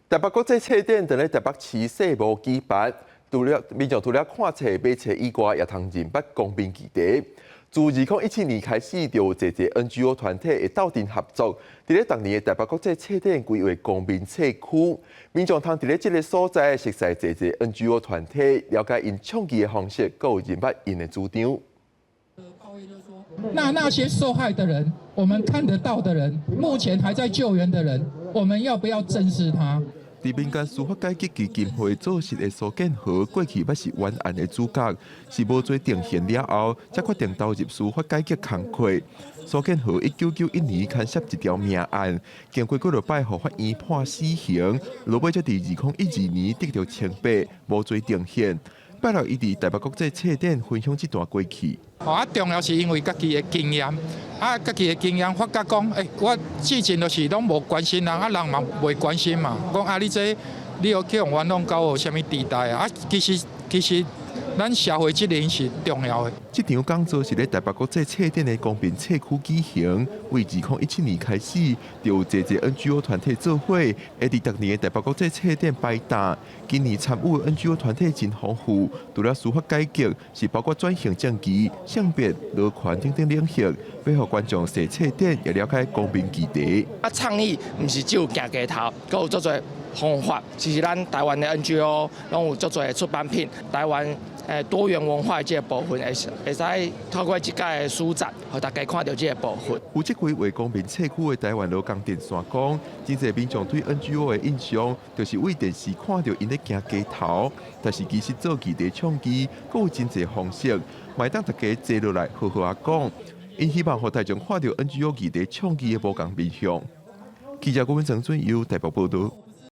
台北國際冊展佇咧台北市世貿舉辦，除了民眾除了看冊買冊以外，也通認捌公民議題。自2017年開始，就有濟濟 NGO 團體會鬥陣合作，佇咧逐年的台北國際冊展規劃公民冊區，民眾通佇咧這个所在熟似濟濟 NGO 團體，了解𪜶倡議的方式，閣有認捌𪜶的主張。那些受害的人，我們看得到的人，目前還在救援的人，我們要不要正視他？佇民間司法改革基金會組織的蘇建和，過去捌是冤案的主角，是無罪定刑了後，才決定投入司法改革工課。蘇建和1991年牽涉一條命案，經過幾落擺予法院判死刑，落尾才佇2012年得著清白，無罪定刑。拜六伊佇台北國際冊展分享這段過去。啊，重要是因為家己的經驗，啊，家己的經驗發覺講，我之前就是攏無關心人，啊，人嘛袂關心嘛，講啊，你這你有去予冤枉到有啥物地帶啊？啊，其實咱社會責任是重要的。這場講座是咧台北國際冊展的公民冊區舉行，為2017年開始，就有濟濟 NGO 團體做伙，會佇逐年的台北國際冊展擺檔。今年參與的 NGO 團體真豐富，除了司法改革，是包括轉型正義、性別、勞權等等領域，欲予觀眾踅冊展，也了解公民議題。啊，倡議毋是只有行街頭，閣有足濟方法。其實咱台灣的 NGO 攏有足濟出版品，台灣多元文化的這個部分，會使透過這屆的書展，予大家看著這個部分。負責規劃公民冊區的台灣勞工鄭山講，真濟民眾對 NGO 的印象，就是對電視看著𪜶咧行街頭，但是其實做議題倡議，閣有真濟方式，嘛會當大家坐落來好好仔講。𪜶希望予大眾看著 NGO 議題倡議的無仝面向。記者郭文成俊由台北報導。